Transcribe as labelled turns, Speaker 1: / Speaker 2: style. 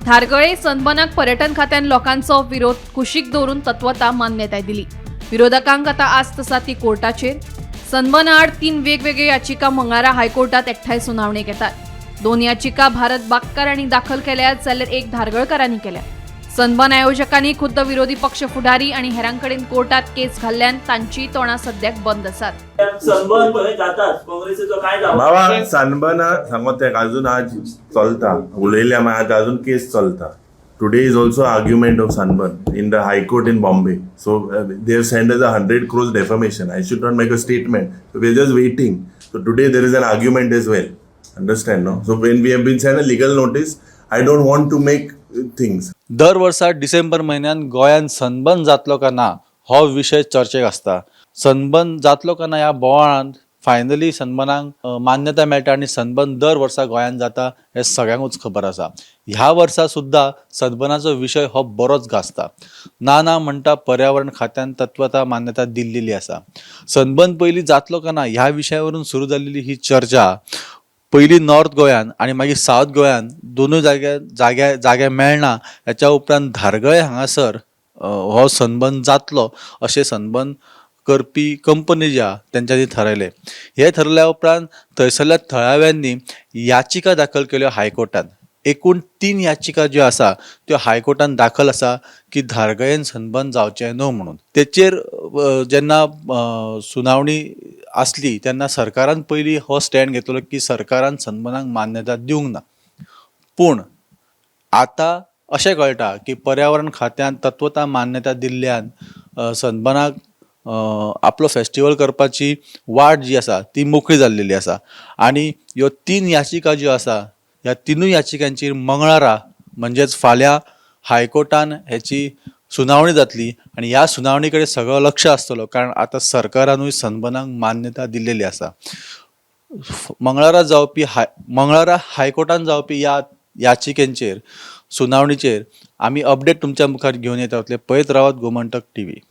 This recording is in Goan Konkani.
Speaker 1: धारगळे सनबनाक पर्यटन खात्यान लोकांचो विरोध कुशीक दवरून तत्वता मान्यताय दिली. विरोधकांक आतां आस्त आसा ती कोर्टाचेर. सनबना आड 3 वेगवेगळ्यो याचिका मंगळारा हायकोर्टात एकठांय सुनावणेक येतात. 2 याचिका भारत बागकार हांणी दाखल केल्यात, जाल्यार एक धारगळकारांनी केल्या. सनबन आयोजकांनी खुद्द विरोधी पक्ष फुडारी आनी हेरां कडेन कोर्टात केस घाल्ल्यान तांचीय तोंडां सद्याक बंद आसात.
Speaker 2: सनबर्न थंय जाताच, काँग्रेसीचो काय दावो?
Speaker 3: बाबा, सनबर्न सांगत तेका अजून आज चलता उलयल्या, मागीर आतां अजून केस चलता. Today is also argument of sunburn in the High Court in Bombay. So they have send us a 100 crores defamation. I should not make a statement. So we are just waiting. So today there is an argument as well, understand, no? So when we have been send a legal notice, I don't want to make things.
Speaker 4: दर वर्सा डिसेंबर म्हयन्यान गोंयांत सनबर्न जातलो काय ना हो विशय चर्चेक आसता. सनबर्न जातलो काय ना ह्या बोवाळांत फायनली सनबर्नाक मान्यता मेळटा आनी सनबर्न दर वर्सा गोंयांत जाता हें सगळ्यांकूच खबर आसा. ह्या वर्सा सुद्दां सनबर्नाचो विशय हो बरोच गाजता. ना ना म्हणटा पर्यावरण खात्यान तत्वता मान्यता दिल्लेली आसा. सनबर्न पयलीं जातलो काय ना ह्या विशयावरून सुरू जाल्लेली ही चर्चा पयलीं नॉर्थ गोंयान आनी मागीर सावथ गोंयान दोनूय जाग्यार जाग्या जागे मेळना. हेच्या उपरांत धारगळे हांगासर हो सनबर्न जातलो अशें सनबर्न करपी कंपनी जी आहा तेंच्यांनी थारायलें. हें थरल्या उपरांत थंयसरल्या थळाव्यांनी याचिका दाखल केल्यो हायकोर्टान. एकूण 3 याचिका ज्यो आसा त्यो हायकोर्टान दाखल आसा की धारगळेन सनबर्न जावचें न्हू म्हणून. तेचेर जेन्ना सुनावणी आसली तेन्ना सरकारान पयलीं हो स्टँड घेतलो की सरकारान सनबर्नाक मान्यता दिवंक ना. पूण आतां अशें कळटा की पर्यावरण खात्यान तत्वता मान्यता दिल्ल्यान सनबर्नाक आपलो फेस्टिवल करपाची वाट जी आसा ती मोकळी जाल्लेली आसा. आनी ह्यो 3 याचिका ज्यो आसा ह्या तिनूय याचिकांचेर मंगळारा म्हणजेच फाल्यां हायकोर्टान हेची सुनावणी जातली आनी ह्या सुनावणी कडेन सगळो लक्ष आसतलो, कारण आतां सरकारानूय सनबर्नाक मान्यता दिल्लेली आसा. मंगळारा हायकोर्टान जावपी ह्या याचिकेंचेर सुनावणीचेर आमी अपडेट तुमच्या मुखार घेवन येता. पळयत रावात गोमंतक टीव्ही.